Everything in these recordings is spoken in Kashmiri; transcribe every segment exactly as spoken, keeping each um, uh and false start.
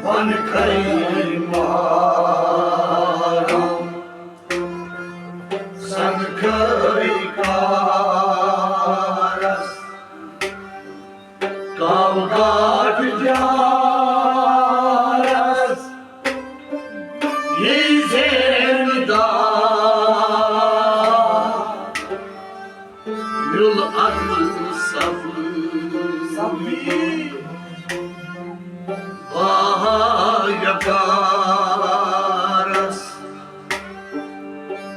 ونکھے مارم، سنکھے کارس، کاو گاٹ جارس، یہ زین دار۔ میول ادل سبزی، سبزی۔ باہا یکارس،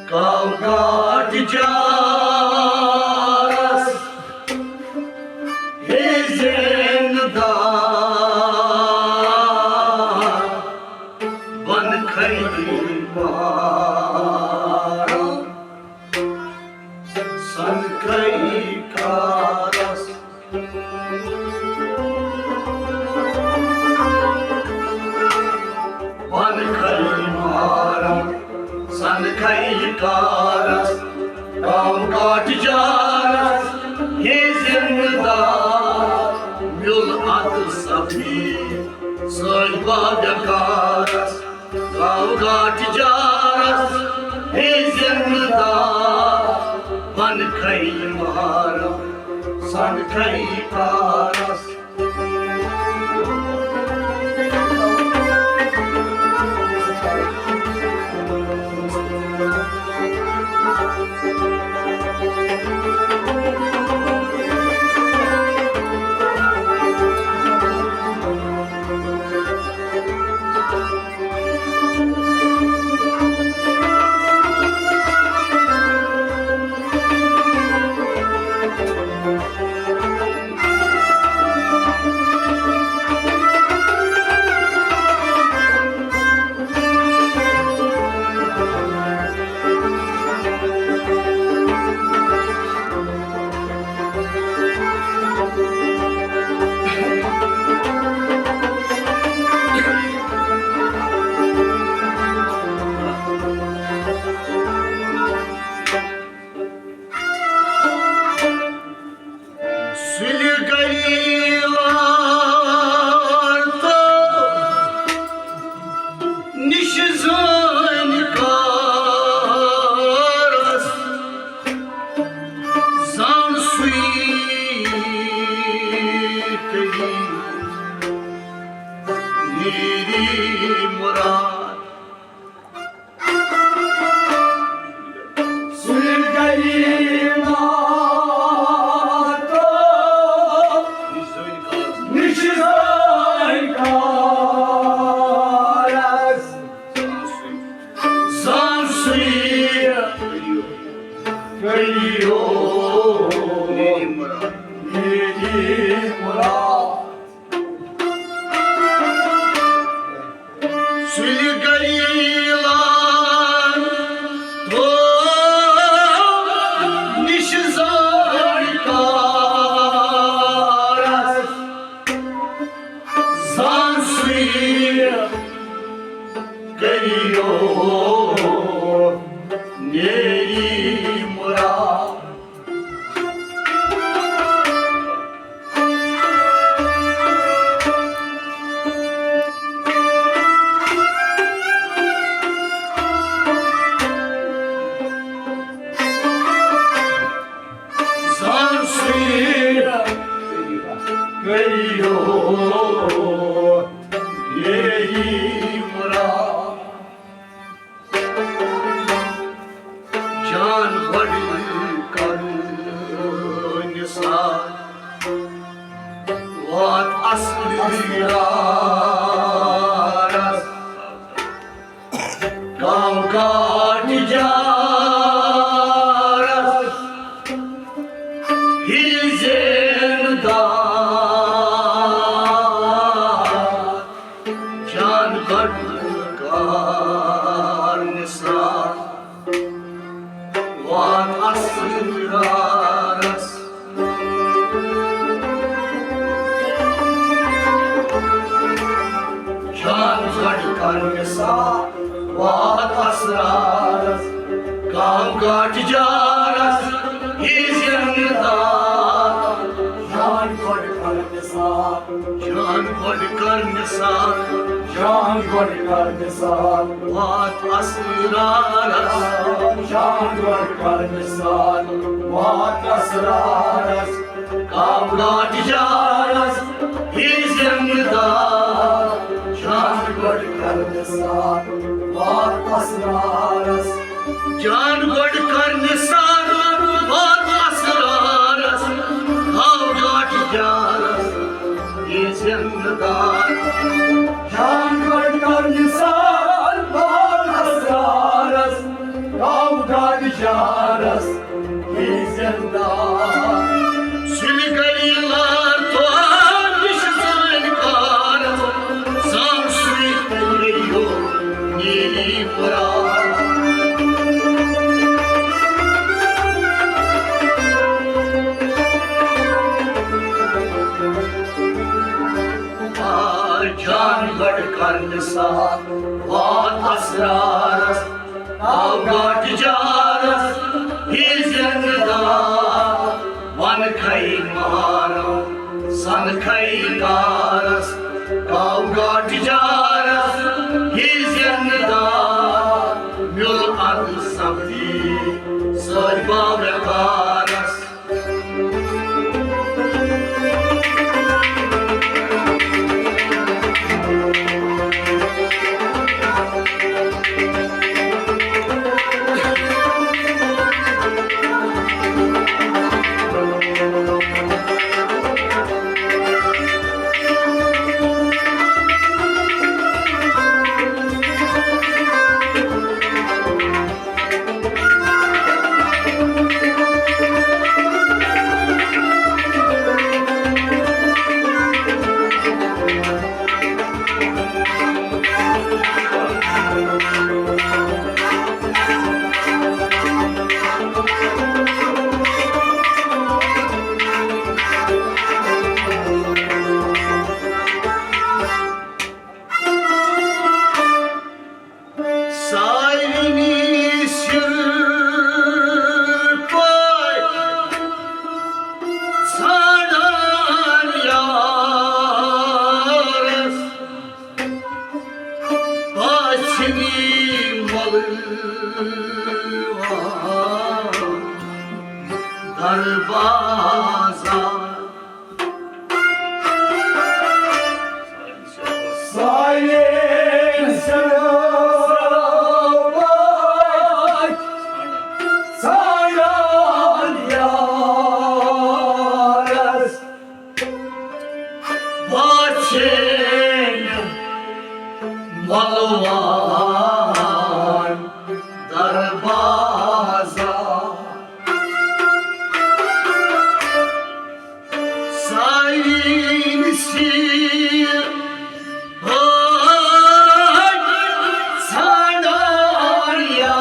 کاو گاٹ جارس، ہے زین دار، بن کھیلی مارو۔ سنکھے کارس، ونکھے مارم، سنکھے کارس، کاو گاٹ جارس، ہے زین دار۔ میول ادل سبزی، سٲنۍ بابیہ کارس، کاو گاٹ جارس، ہے زین دار۔ ونکھے مارم، سنکھے کارس۔ سُلہِ گریوار تہٕ نِشہِ زٲنۍ کارس، زان سُے کٔری نیری مراد۔ سُلہِ گریوار تہٕ نِشہِ زٲنۍ کارس، زان سُے کٔرِو نیری مراد۔ سُلہِ گریوار تہٕ نِشہِ زٲنۍ کارس، زان سُے کٔرِو نیری مراد۔ زان سُے کٔرِو یہی مراد۔ جان گۄڈٕ کر نثار، وات اصل یارس۔ کاو گاٹ جارس، ہیٚلہِ زین دار۔ جان گۄڈٕ کر نثار، وات اسرارس۔ جان گۄڈٕ کر نثار، وات اسرارس۔ کاو گاٹ جارس، ہیٚلہِ زین دار۔ جان جان گۄڈٕ کر نثار، جان گۄڈٕ کر نثار۔ وات اسرارس۔ جان گۄڈٕ کر نثار، وات اسرارس۔ کاو گاٹ جارس، ہی زندہ۔ جان گۄڈٕ کر نثار، وات اسرارس۔ جان گۄڈٕ کر نثار، وات اسرارس۔ کاو گاٹ جارس، ہی زندہ۔ جان گۄڈٕ کر نثار، وات اسرارس۔ کاو گاٹ جارس، ہی زندہ۔ سُلہِ گلی لار توار نِش زٲنۍ کارس، زان سُے تیٚلہِ یو نیلی مراد۔ آ جان گۄڈٕ کر نثار، وات اسرارس۔ آو گاٹہٕ جارس، ہی زندہ۔ ون کھے مارو، سن کھے کارس۔ آو گاٹہٕ جارس، ہی زندہ۔ میول اد سبزی، سٲرۍ باو ویپارس۔ سارنٕے سِر پٲٹھۍ ژھانٛڈان یارس، پاژھنٕے مۄلوان دروازہ۔ سارے سرو پاک ساران یارس، پاژھنٕے مۄلوان دروازہ۔ سارنٕے سِر پٲٹھۍ ژھانٛڈان یارس،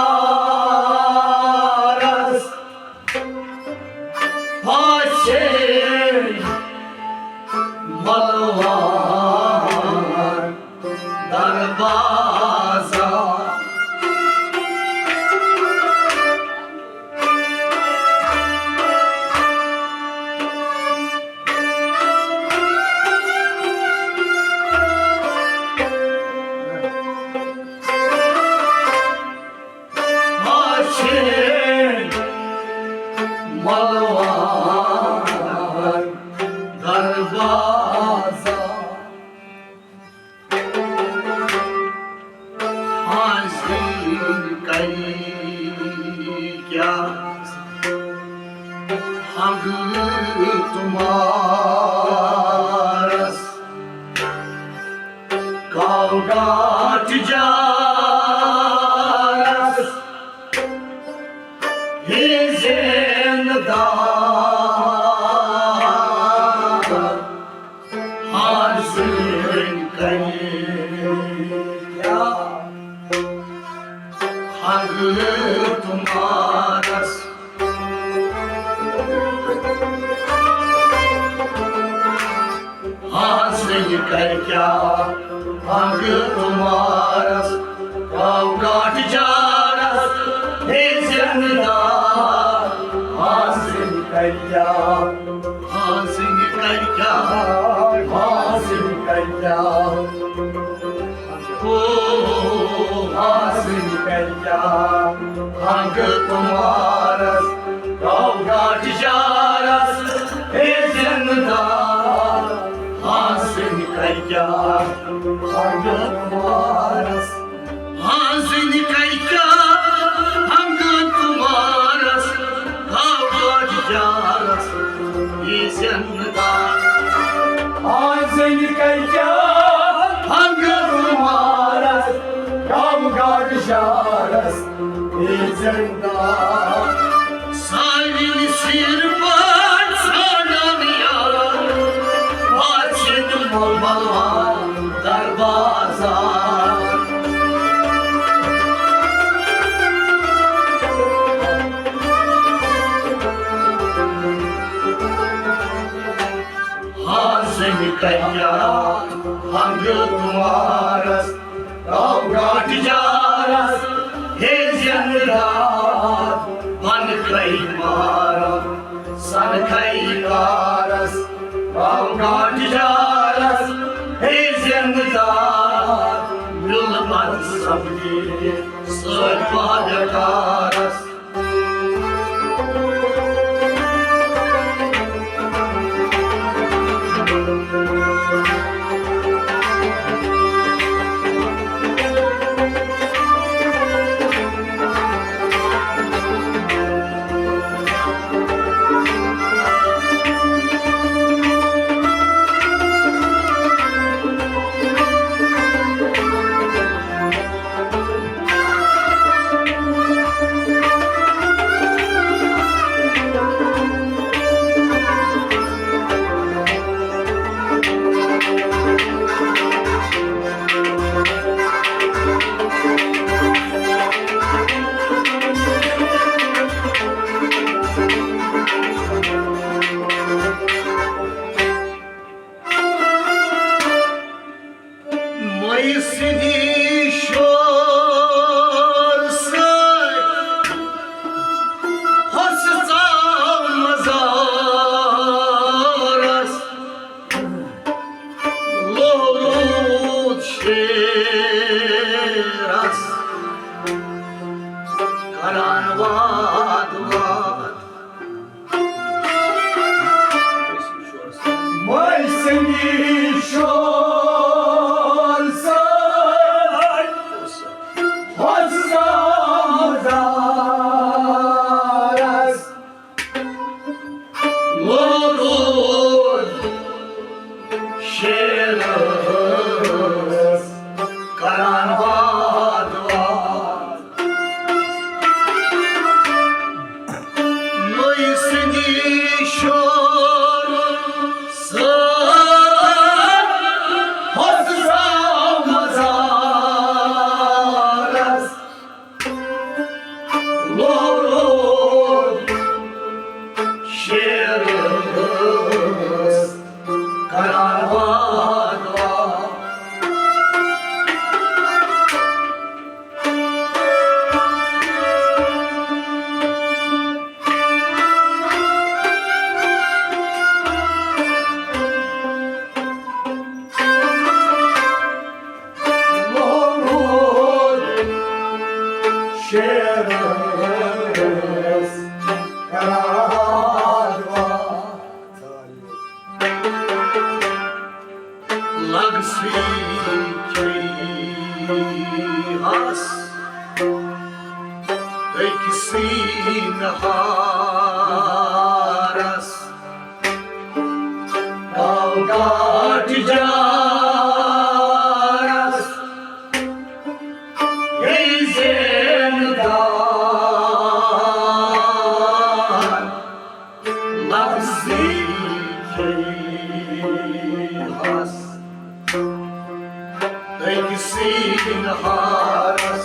پاژھنٕے مۄلوان دروازہ۔ پاژھنٕے مۄلوان دروازہ۔ حاضر کر کیا ہنگ تمارس، کاو گاٹ جارس، ہی زندہ۔ حاضر کر کیا ہنگ تمارس، حاضر کر کیا ہنگ تمارس، کاو گاٹ جارس، ہی زندہ۔ حاضر کر کیا، حاضر کر کیا تمارس، گاو گاٹھ جارس، ہے زندہ، ہاسن کیا، ہنگ تمارس، ہاسن کیا، ہنگ تمارس، گاو گاٹھ جارس، ہے زندہ۔ آزن کیا ہنگ تمارس، گم گاڈ شارس، اے زندہ۔ سالین سیر پان سانان یار، واچن ململوان دروازہ۔ ہاسن کیا ہنگ تمارس، گاو گاٹھ جارس، ہے زندہ، پن کئی مارم، سن کئی کارس، گاو گاٹھ جارس، ہے زندہ، مل مت سپدی، سر پاد کارس۔ مٔیہِ سٕنٛدِ شور سۭتۍ ہۄژ ژاو مزارس، لوہ روٗد شیرس کران واد واد۔ مٔسنی شور سۭتۍ ہۄژ مزارس، لوٚگُن شیرس کران واد واد۔ مٔسنی شور سۭتۍ ہۄژ مزارس، لوٚگُن شیرس کران واد واد۔ لوٚگُن شیرس کران واد واد۔ لگ سٕے کھیٚیہِ ہس أکسٕے نہارس، گاو گاٹھ جارس، یے زیندان۔ لفظی کھیٚیہِ ہس أکسٕے نہارس۔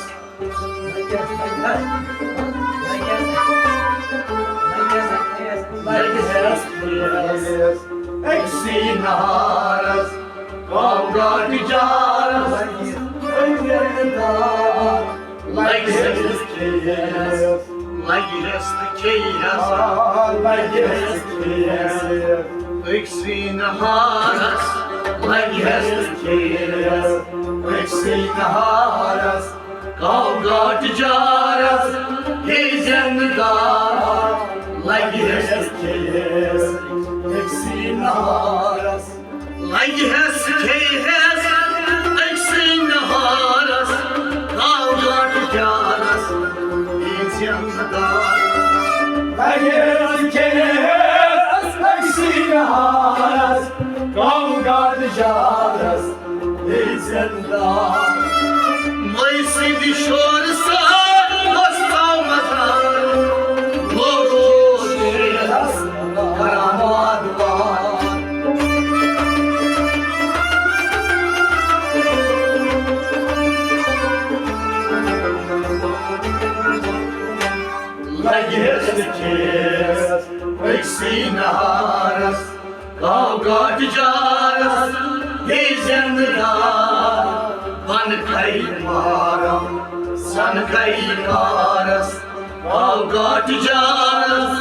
لگہِ ہس کھیٚیہِ ہس أکسٕے نہارس۔ گاو گاٹھ جارس، لگہِ ہس کھیٚیہِ ہس، لگہِ ہس تہٕ کھیٚیہِ ہس، آ، لگہِ ہس کھیٚیہِ ہس۔ أکسٕے نہارس، لگہِ ہس تہٕ کھیٚیہِ ہس، أکسٕے نہارس، گاو گاٹھ جارس۔ ہے زِنٛدٕ دار، لگہِ ہٮ۪س کھیٚیہِ ہٮ۪س أکسٕے نہارس۔ لگہِ ہٮ۪س کھیٚیہِ ہٮ۪س أکسٕے نہارس، گاو گاٹہٕ جارس، ہے زِنٛدٕ دار۔ لگہِ ہٮ۪س کھیٚیہِ ہٮ۪س أکسٕے نہارس، گاو گاٹہٕ جارس، ہے زِنٛدٕ دار۔ مٔنٛزۍ سٕنٛدِ شورٕ سان وۄستاو مزار، لوٚگ شیرس کرامات وار۔ لگہِ ہٮ۪س کھیٚیہِ ہٮ۪س أکسٕے نہارس، گاو گاٹہٕ جارس، ہے زِنٛدٕ دار۔ بۄنہٕ کھیٚیہِ مارم، سۄنہٕ کھیٚیہِ کارس، گاو گاٹہٕ جارس،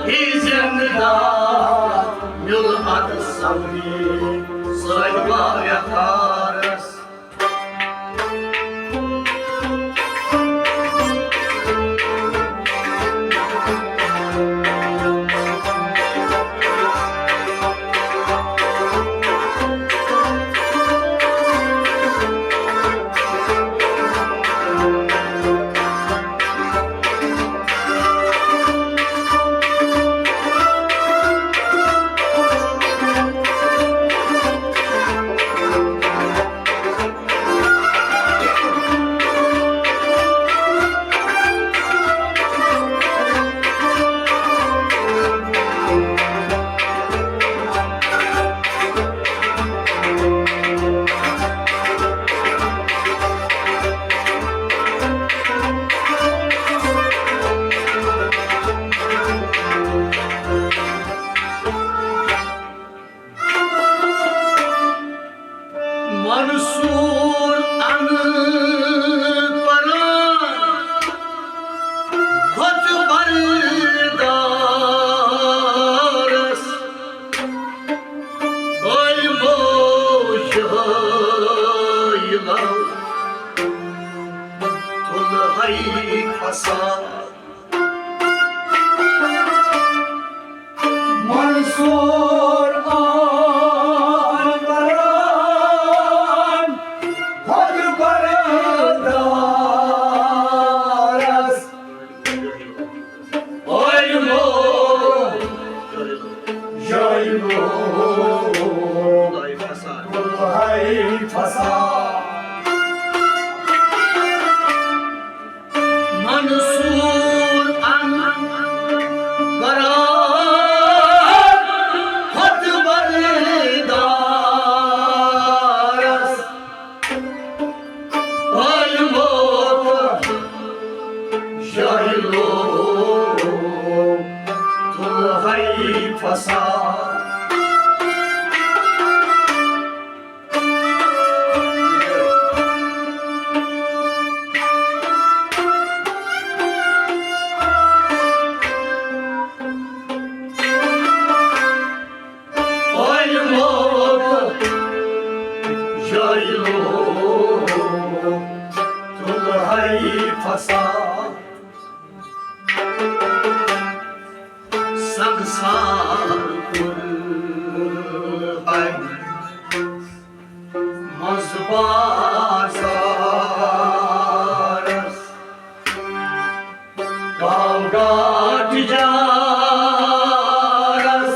ہے زِنٛدٕ دار۔ میوٗل اتھ صبری سۭتۍ واریاہ کارس۔ منصور ان پران، ہۄژ بردارس۔ علمو جٲہلو تُل ہے فساد۔ منصور آن بران، ہۄژ بردارس۔ علمو جٲہلو تُل ہے فساد۔ منصور ان بران، ہۄژ بردارس۔ علمو جٲہلو تُل ہے فساد۔ علمو جٲہلو تُل ہے فساد۔ سنگسار کوٚر ہے منٛز بازارس۔ گاو گاٹہٕ جارس،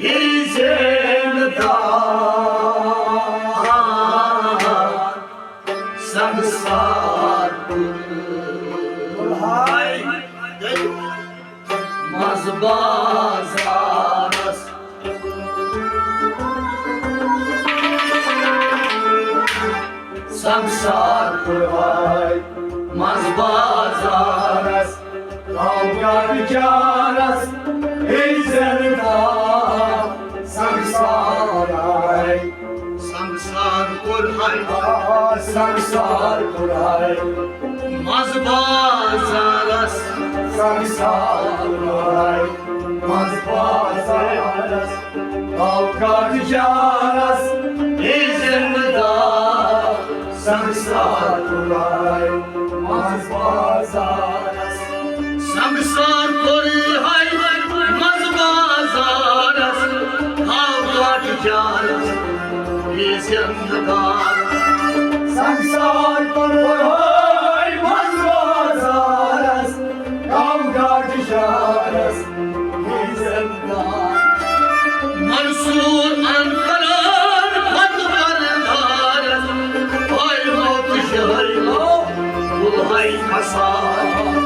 ہے زِنٛدٕ دار۔ سنگسار کوٚر ہے منٛز بازارس۔ سنگسار کوٚر ہے منٛز بازارس۔ گاو گاٹہٕ جارس، ہے زِنٛدٕ دار۔ سنگسار ہے سنگسار کوٚر ہے۔ آ، سنگسار کوٚر ہے۔ منٛز بازارس۔ سنگسار کوٚر ہے۔ منٛز بازارس۔ گاو گاٹہٕ جارس۔ ہے زِنٛدٕ دار۔ سنگسار کوٚر ہے۔ منٛز بازارس۔ سنگار۔ سنگسار پرواے منٛز بازارس، گاو گاٹہٕ شہرس، یہِ زندگان۔ منصور انقلاب خط بردارس، ہاے موت شہر، ہاے فساد۔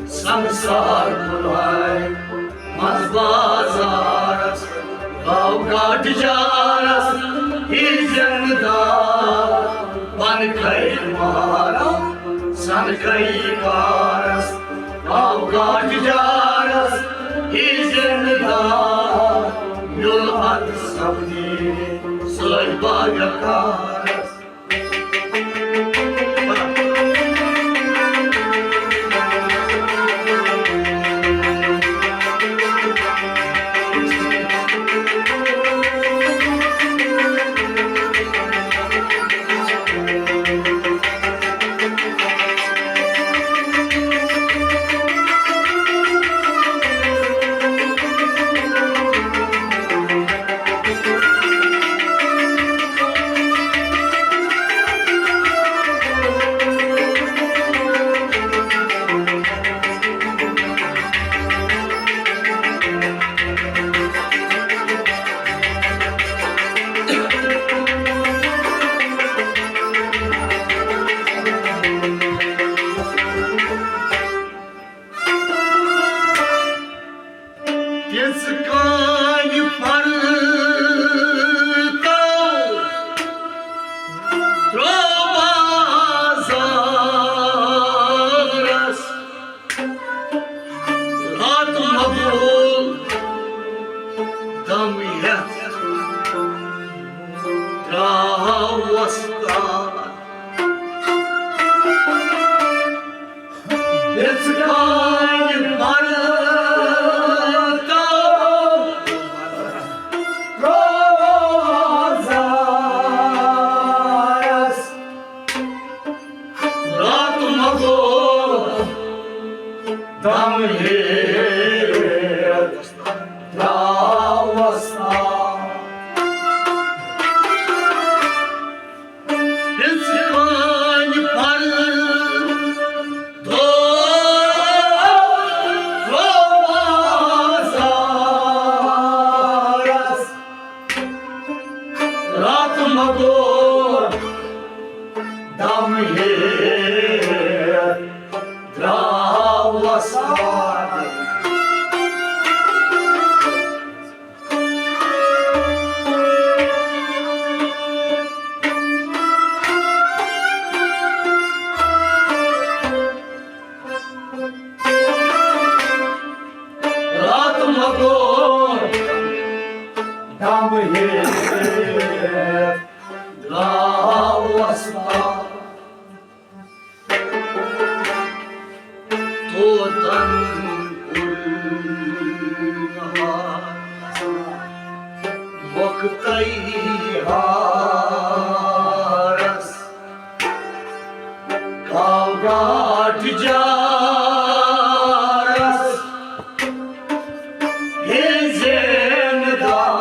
سنگسار بُلاے منٛز بازارس، گاو گاٹہٕ جارس، ہی زندگان۔ پن کھے مارا سن کھے کارس، گاو گاٹہٕ جارس، ہی زندگان۔ میول اتھ سپدی سٲے باغ کارس۔ تِژھ کانہِ پرتو ترٛوو بازارس، رات مقبول دم ہٮ۪تھ درٛاو وۄستاد۔ یِژھ کانہِ پرتو روزارس، رات مۄغل دم ہیتھ درٛاو وۄستاد۔ یِژھ کانہِ پھل دۄہ روزارس، رات مۄغل دم ہیتھ درٛاو وۄستاد۔ رات مۄغل دم ہیتھ درٛاو وۄستاد۔ طوطن کوٚر نہار مۄختٕے ہارس، گاو گاٹہٕ جارس۔ ہے زیندار،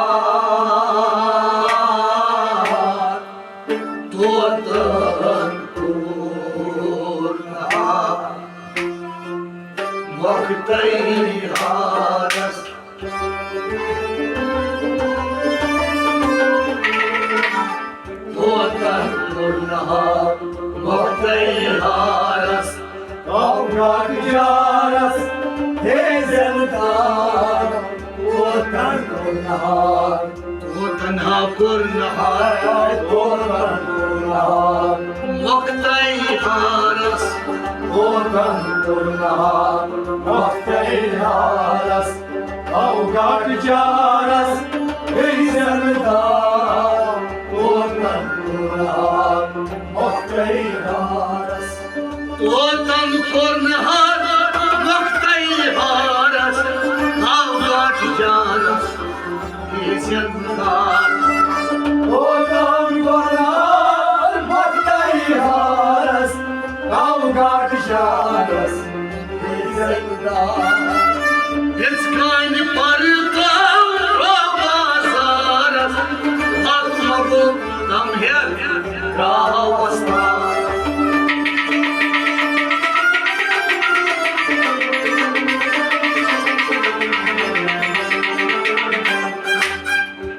طوطن کوٚر نہار مۄختٕے ہارس۔ طوطن کوٚر نہار مۄختٕے ہارس، گاو گاٹہٕ جارس۔ ہے زیندار، طوطن کوٚر نہار، طوطن ہا کوٚر نہار، طوطن کوٚر نہار مۄختٕے ہارس، طوطن کوٚر نہار مۄختٕے ہارس۔ گاو گاٹہٕ جارس، ہے زیندار، طوطن کوٚر نہار مۄختٕے ہارس۔ طوطن کوٚر نہار مۄختٕے ہارس، گاو گاٹہٕ جارس، ہے زیندار۔ طوطن کوٚر نہار مۄختٕے ہارس، گاو گاٹہٕ یارس، یہِ زندہ۔ یِژھ کانہِ پرتو بازارس، حق مگو تم ہیت راوس۔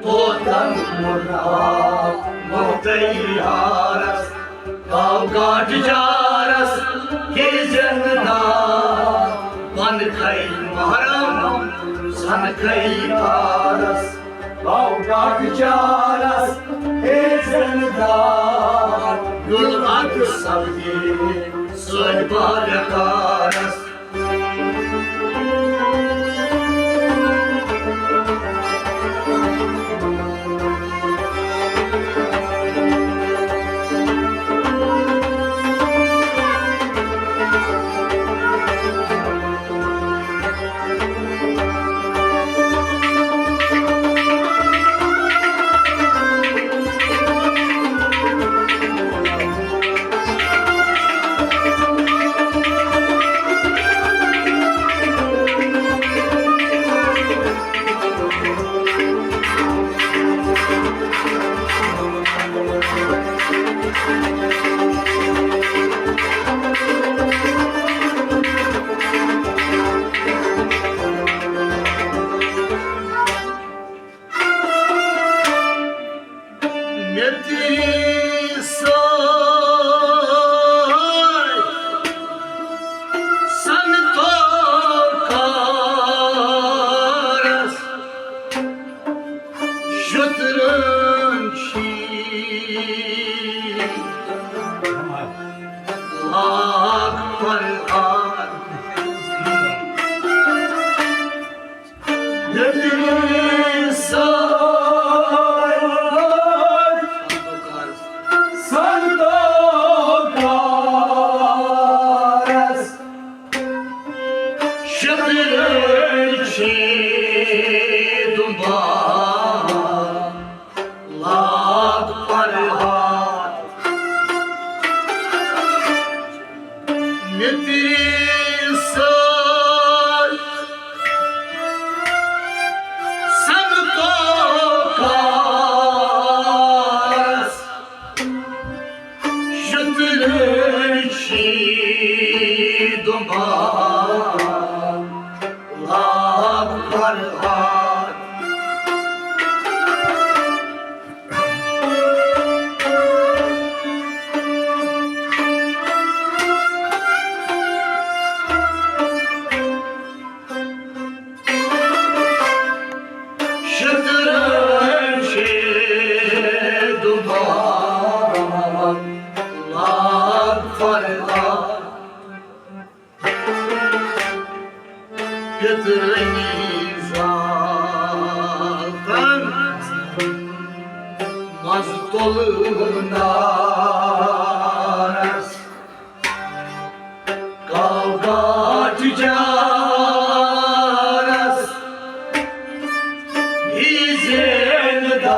توتن مراد متیارس، گاو گاٹ جارس کے زندہ۔ پن کھئی محرم سن کھئی تارس، گاو گاٹ جارس کے زندہ۔ گل اد سبزی سوچ بار تارس۔ مےٚ تہِ سٲے سنتو کارس شُترن شی لاگ پر آگ۔ ییٚتہِ سٲے سنتو کارس شُترن شی دُبار۔ لاگ پر آگ۔ مےٚ تہِ سٲے سنتو کارس شُترن شی دُبار۔ لاگ پر آگ۔ شُترن شی دُبار۔ لاگ پر آگ۔ پِترٕنۍ زالتن منٛز تُلنارس۔ کاو گاٹھ جارس ہی زیندہ۔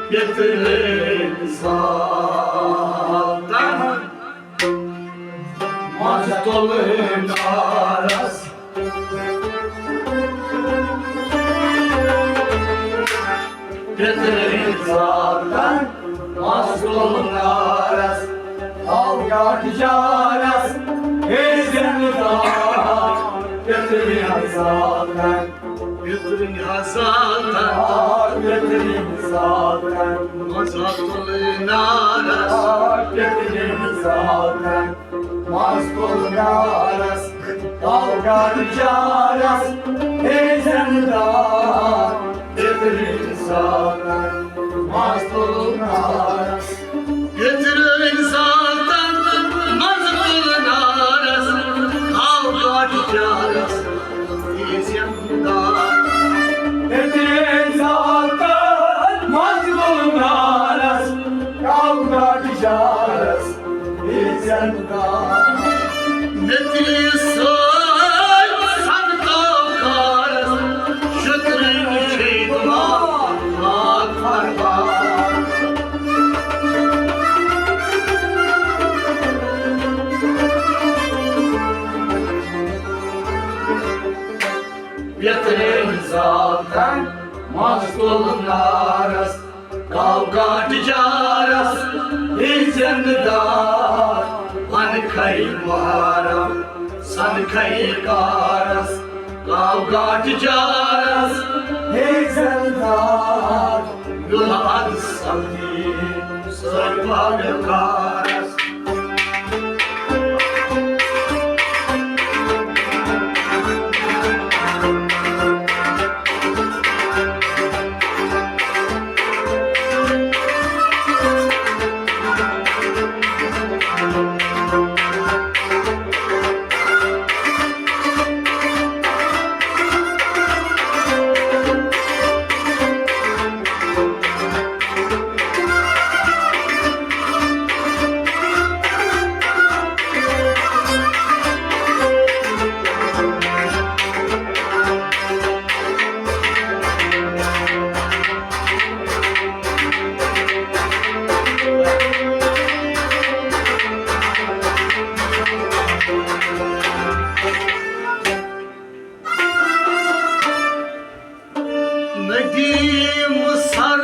پِترٕنۍ زالتن منٛز تُلہٕ نارس۔ پِترٕنۍ زالتن منٛز تُلہٕ نارس۔ آو گاٹھ جارس ہے زِنٛدٕ۔ پِترٕنۍ زالتن پِترٕنۍ زالتن۔ آ، پِترٕنۍ زالتن۔ منٛز تُلہٕ نارس۔ آ، پِترٕنۍ زالتن۔ منٛز تُلہٕ نارس۔ آو گاٹھ جارس ہے زِنٛدٕ۔ پِترٕنۍ زالتن۔ منٛز تُلہٕ نارس۔ پِترٕنۍ زالتن منٛز تُلہٕ نارس، آو گاٹھ جارس یہِ زِنٛدٕ۔ پِترٕنۍ زالتن منٛز تُلہٕ نارس، آو گاٹھ جارس یہِ زِنٛدٕ۔ مےٚ تہِ سۭتۍ سنتو کارس، شُترٕنۍ چھے دُعا، لاگ پرواز۔ مستول نارس، گاو گاٹ جارس، ہے زندہ دار، پن کھے محرم، سن کھے کارس، گاو گاٹ جارس، ہے زندہ دار، یُل حد سمدی، سر پاگل کارس۔ ندیم سر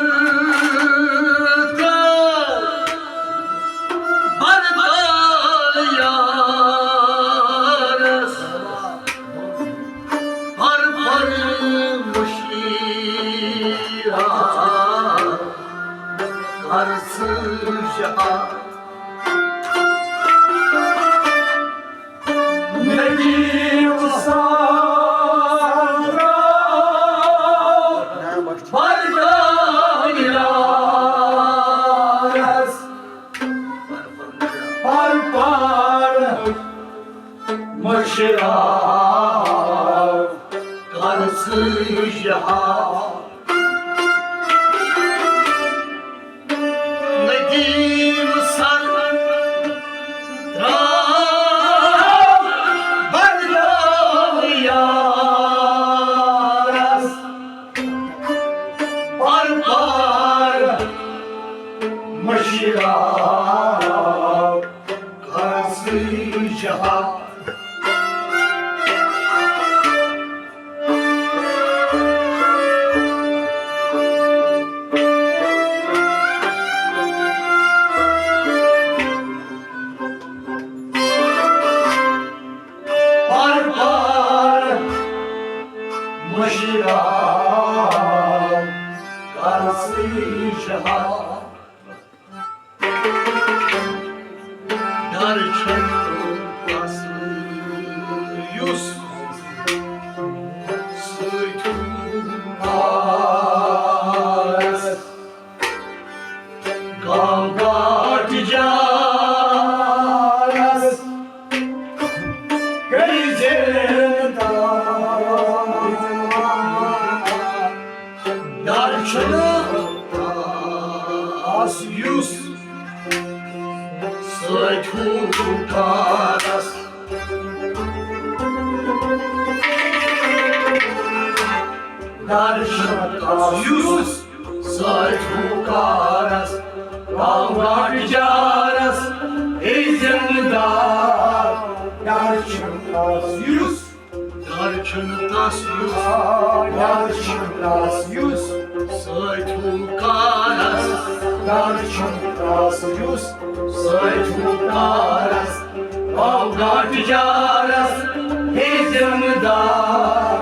ترٛاو بردال یارس، پر پر مشیرا کر سجا۔ ندیم سر ترٛاو بردال یارس، پر پر مشرا کر سجا۔ ندیم سر ترٛاو بردال یارس، پر پر مشرا کر سجا۔ پر پر مشرا کر سجا۔ ڈر چھُنہٕ تس یُس سۭتۍ آس۔ گاو گاٹ جارس گٔے زندہ۔ ڈر چھُنہٕ آس یُس سۭتۍ ہُہ کارس۔ ڈر چھُنہٕ آس یُس سۭتۍ ہُہ کارس، گاو گاٹ جارس، ہے زندہ دار۔ ڈر چھُنہٕ آس یُس ڈر چھُنہٕ تس یُس، ڈر چھُنہٕ تس یُس سۭتۍ ہُہ کارس۔ ڈر چھُنہٕ تس یُس سۭتۍ ہُہ کارس۔ گاو گاٹ جارس، ہے ذمہٕ دار۔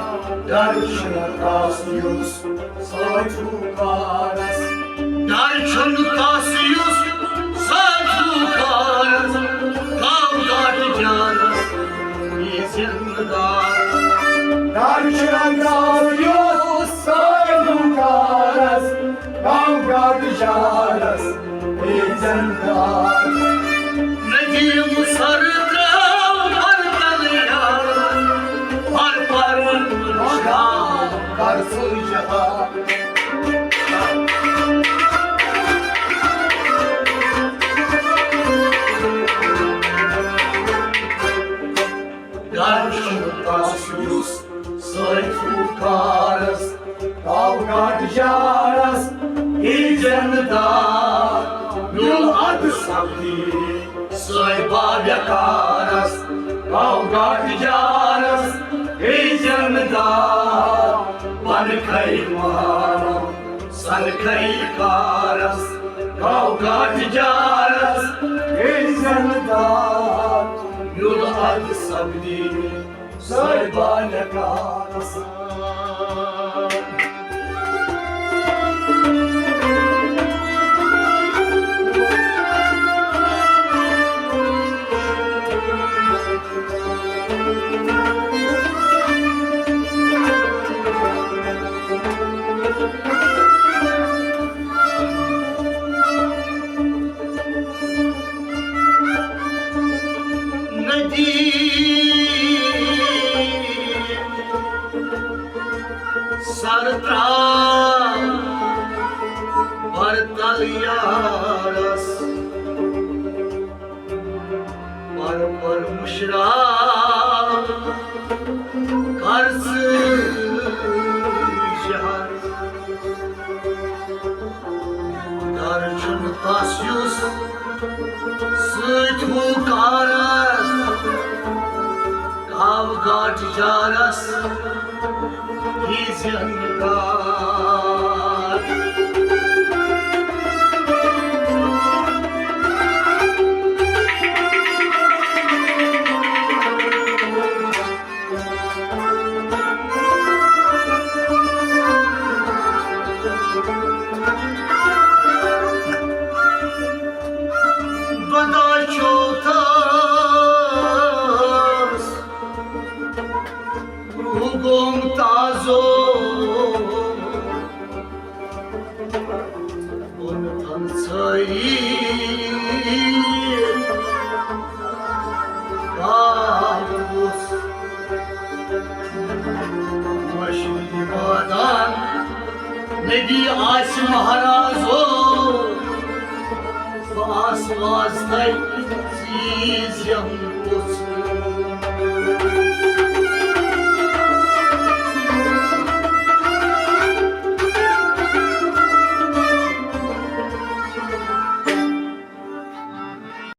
ڈر چھُنہٕ تس یُس سۭتۍ ہُہ کارس۔ ڈر چھُنہٕ تس یُس سۭتۍ ہُہ کارس۔ گاو گاٹ جارس، ہے ذمہٕ دار۔ ڈر چھُنہٕ تس یُس سۭتۍ ہُہ کارس۔ گاو گاٹ جارس، ہے ذمہٕ دار۔ ندیم سر ترٛاو بردال یارس، پر پر مشرا کر سجا۔ ڈر چھُنہٕ تس یُس سۭتۍ ہُہ کارس۔ گاو گاٹ جارس، ہے ذمہٕ دار۔ یُل حد سپدی سٲے باویہ کارس۔ گاو گاٹ جارس، ہے ذمہٕ دار۔ پنکھے مارم سنکھے کارس، گاو گاٹھ جارس، اے زندار، یُل اد سپدی صٲحبانہِ کارس۔ ندی سر ترا بر تل یارس، پر پر مشرا کر ژٕ شہر۔ ڈر چھُنہٕ تس یُس سۭتۍ ہُہ کارس، کاو گاٹھ جارس یی زندگار۔ بدا چھو تس روح گوم تازو۔ بۄن تھل ژھٲیی باغ اوس۔ مشرق وادان ندی آسہِ مہرازو۔ بہٕ آس وازتَے ژیٖز یَم اوس۔